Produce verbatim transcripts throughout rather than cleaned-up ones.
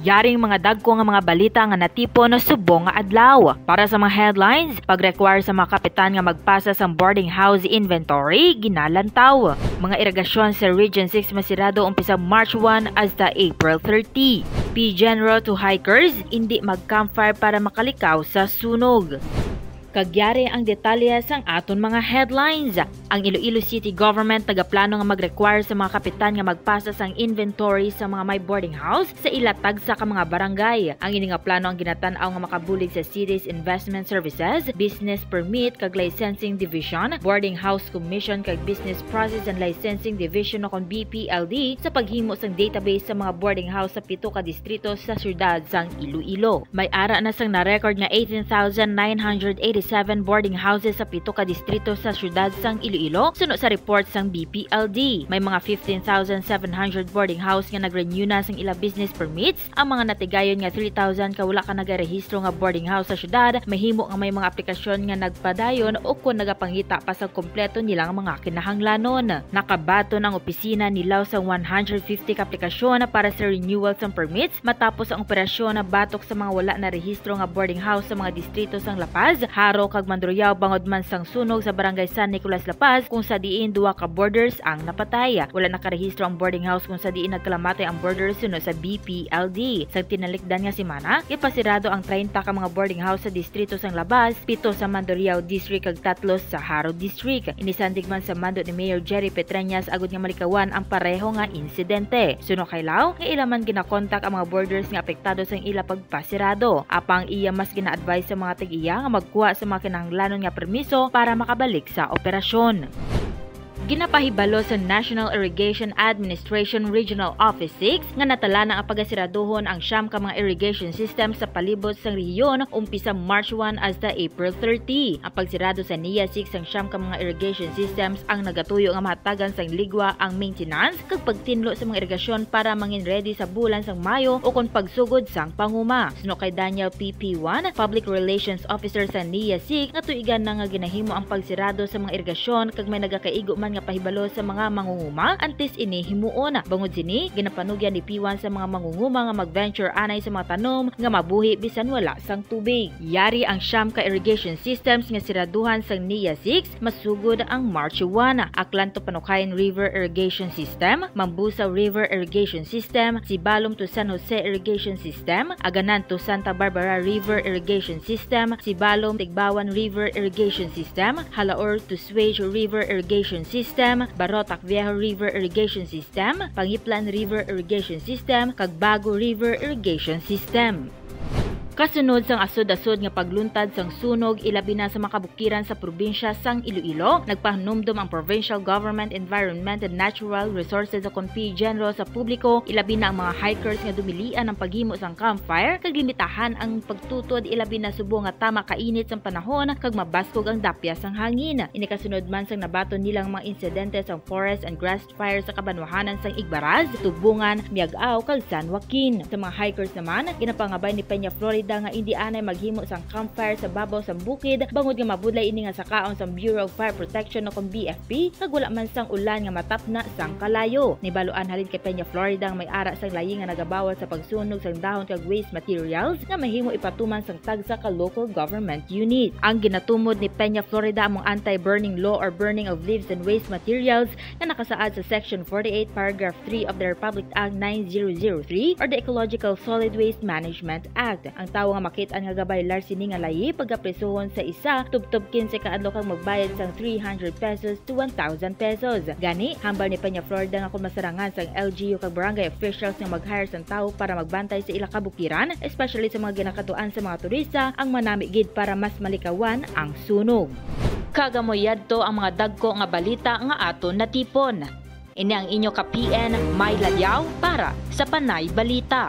Yaring mga dagko nga mga balita nga natipon subong nga adlaw. Para sa mga headlines, pag-require sa mga kapitan nga magpasa sang boarding house inventory, ginalantaw. Mga irigasyon sa Region six masirado umpisa March one hasta April thirty. P Genro to hikers, indi mag-campfire para makalikaw sa sunog. Kag yari ang detalye sang aton mga headlines. Ang Iloilo City Government nagaplano nga mag-require sa mga kapitan nga magpasa sang inventory sa mga may boarding house sa ila tagsa ka mga barangay. Ang ini nga plano ang ginatan-aw nga makabulig sa City's Investment Services, Business Permit kag Licensing Division, Boarding House Commission kag Business Process and Licensing Division o kon B P L D sa paghimo sang database sa mga boarding house sa pito ka distrito sa siyudad sang Iloilo. May ara na sang na-record nga eighteen thousand nine hundred eighty-seven boarding houses sa pito ka distrito sa siyudad sang Iloilo, suno sa report sang B P L D. May mga fifteen thousand seven hundred boarding house nga nag-renew na sang ila business permits. Ang mga natigayon nga three thousand ka wala ka nagarehistro nga boarding house sa siyudad, mahimo nga may mga aplikasyon nga nagpadayon o kon nagapangita pa sa kompleto nilang mga kinahanglanon. Nakabaton ang opisina ni Lao sang one hundred fifty ka aplikasyon para sa renewal sang permits matapos ang operasyon na batok sa mga wala na rehistro nga boarding house sa mga distrito sang La Paz, Jaro kag Mandurriao bangod man sang sunog sa Barangay San Nicolas, La Paz, kung sa diin duha ka boarders ang napatay. Wala nakarehistro ang boarding house kung sa diin nagkalamatay ang boarders suno sa B P L D. Sa tinalikdan nga semana, ipasirado ang treinta ka mga boarding house sa distrito sang La Paz, pito sa Mandurriao District kag tatlo sa Jaro District. Inisandig man sa mando ni Mayor Jerry Petreñas agud nga malikawan ang pareho nga insidente. Suno kay Lao, nga ila man ginakontak ang mga boarders nga apektado sang ila pagpasirado. Apang iya mas gina-advise sa mga tag-iya nga magkuha sa mga kinahanglanon nga permiso para makabalik sa operasyon. Ginapahibalo sa National Irrigation Administration Regional Office six nga natala na ang pagasiraduhon ang siyam ka mga irrigation system sa palibot sang rehiyon umpisa March one hasta April thirty. Ang pagsirado sa NIA six sang siyam ka mga irrigation systems ang nagatuyo nga mahatagan sang ligwa ang maintenance kag pagtinlo sa mga irigasyon para mangin ready sa bulan sang Mayo o kon pagsugod sang panguma. Suno kay Daniel P P Juan, Public Relations Officer sa NIA six, nga tuigan na nga ginahimo ang pagsirado sa mga irigasyon kag may nagakaigo man nga pahibalo sa mga mangunguma antes ini himuon. Bangod sini, ginapanugyan ni P Juan sa mga mangunguma nga mag-venture anay sa mga tanom nga mabuhi bisan wala sang tubig. Yari ang siyam ka irrigation systems nga siraduhan sang NIA six masugod ang March one. Aklan to Panukayan River Irrigation System, Mambusa River Irrigation System, Sibalom to San Jose Irrigation System, Aganan to Santa Barbara River Irrigation System, Sibalom Tigbawan River Irrigation System, Jalaor to Suejo River Irrigation System, Barotac Viejo River Irrigation System, Pangiplan River Irrigation System, kag Bago River Irrigation System. Kasunod sang asod-asod nga pagluntad sang sunog, ilabi na sa mga kabukiran sa probinsya sang Iloilo, nagpahanumdom ang Provincial Government Environment and Natural Resources o kon PGENRO sa publiko, ilabi na ang mga hikers nga dumilian ang paghimo sang campfire kag limitahan ang pagtutod, ilabi na subong nga tama kainit sang panahon kag mabaskog ang dapya sang hangin. Ini kasunod man sang nabaton nilang mga insidente sang forest and grass fire sa kabanwahanan sang Igbaraz, Tubungan, Miag-ao, kag San Joaquin. Sa mga hikers naman, ginapangabay ni Peña Florida nga indi anay maghimo sang campfire sa babaw sang bukid, bangod nga mabudlay ini nga sakaon sang Bureau of Fire Protection o kon B F P, kag wala man sang ulan nga matapna sang kalayo. Nahibaluan halin kay Peña Florida nga may ara sang layi nga nagabawal sa pagsunog sang dahon kag waste materials nga mahimo ipatuman sang tagsa ka local government unit. Ang ginatumod ni Peña Florida among anti-burning law or burning of leaves and waste materials nga nakasaad sa Section forty-eight, Paragraph three of the Republic Act nine zero zero three or the Ecological Solid Waste Management Act. Ang tawo nga makit-an nga gabaylar sini nga layi, pagaprisuhon sa isa tubtob quince ka adlaw kag magbayad sang three hundred pesos to one thousand pesos. Gani, hambal ni Peña Florida nga kung masarangan sang L G U kag barangay officials nga mag-hire sang tawo para magbantay sa ila kabukiran, especially sa mga ginakatuan sa mga turista, ang manami gid para mas malikawan ang sunog. Kag amo yadto ang mga dagko nga balita nga aton natipon. Ini ang inyo ka P N, May Ladiaw, para sa Panay Balita.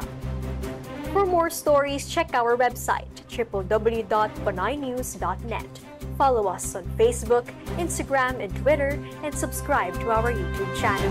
For more stories, check our website, triple w dot panaynews dot net. Follow us on Facebook, Instagram, and Twitter, and subscribe to our YouTube channel.